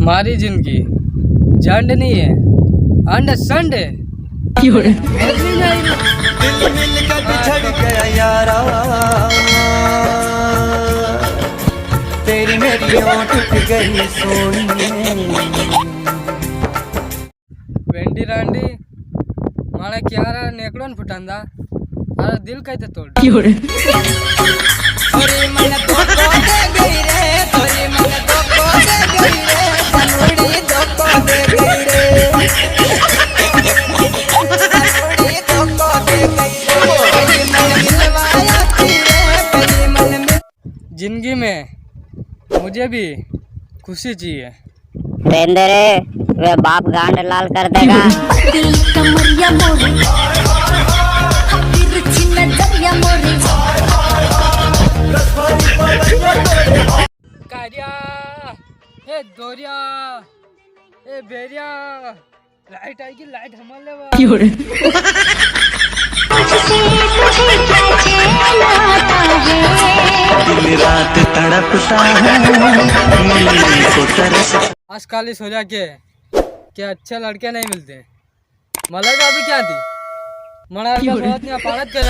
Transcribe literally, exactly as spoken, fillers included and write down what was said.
मारी जिंदगी जंड नी है, अंड संड है। क्यों रे? दिल मिलकर बिछड़ गया यारा, तेरी मेरी ओट गई सोनी। वेंडी रांडी, माने क्यारा नेकड़ो न फुटांदा, थारा दिल कैसे तोड़? क्यों रे? थोड़ी मन धोखो दे गई रे, थोड़ी मन धोखो दे गई रे, थोड़ी धोखो दे गई रे। थोड़ी धोखो दे गई रे, थोड़ी मन दिलवाया थी रे, थोड़ी मन में। जिंदगी में मुझे भी खुशी चाहिए। तेंदरे, वे बाप गांड लाल कर देगा। पतली कमरिया मोरी, तिरछी नजरिया मोरी। कारिया, ए दोरिया, ए बेरिया, लाइट आएगी, लाइट हमारे लेवा। क्यों रे? दिन रात तड़पता हूँ, मिलने को तरस। आजकल इस हो जाके कि अच्छे लड़के नहीं मिलते। मलेगा भी क्या थी? मना का बहुत नहीं पालत कर।